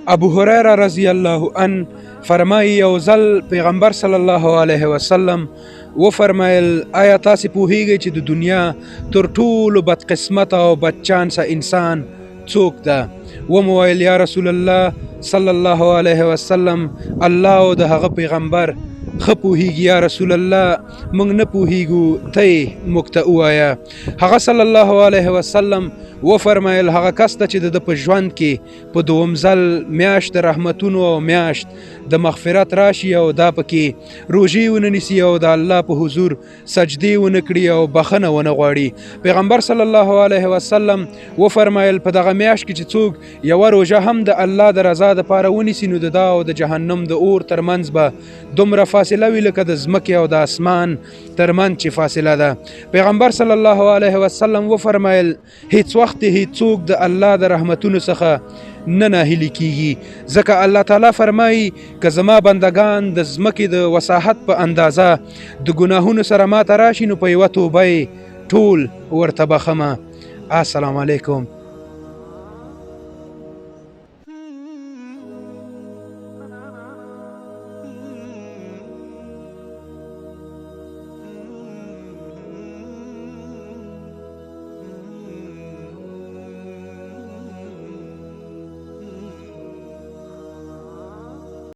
ابو هريره رضی الله عنه فرمایي، یو ځل پیغمبر صلی الله علیه وسلم وفرمایل، آیا تاسې پوهیږئ چې د دنیا تر ټولو بدقسمته او بدچانسه انسان څوک ده؟ ومو ویل، یا رسول الله صلی الله علیه وسلم، الله او د هغه پیغمبر ښه پوهیږي. یا رسول الله، موږ نه پوهیږو، ته یې موږ ته ووایه. هغه صلی الله علیه وسلم وفرمایل، هغه کس ته چې د ده په ژوند کې په دوم ځل میاشت د رحمتونو او میاشت د مغفرت راشي او دا پکې روژې ونه نیسي او د الله په حضور سجدې ونه کړي او بخښنه ونه غواړي. پیغمبر صلی الله علیه وسلم وفرمایل، په دغه میاشت کې چې څوک یوه روژه هم د الله د رضا دپاره ونیسي، نو د دا او د جهنم د اور ترمنځ به دومره فاصله وي لکه د ځمکې او د اسمان ترمنځ چې فاصله ده. پیغمبر صلی الله علیه وسلم وفرمایل، هیڅ وخت هیڅوک د الله د رحمتونو څخه نه ناهیلي کیږي، ځکه الله تعالی فرمایي، که زما بندگان د ځمکې د وساحت په اندازه د ګناهونو سره ماته راشي، نو په یوه توبه یې ټول ورته بخښمه. السلام علیکم.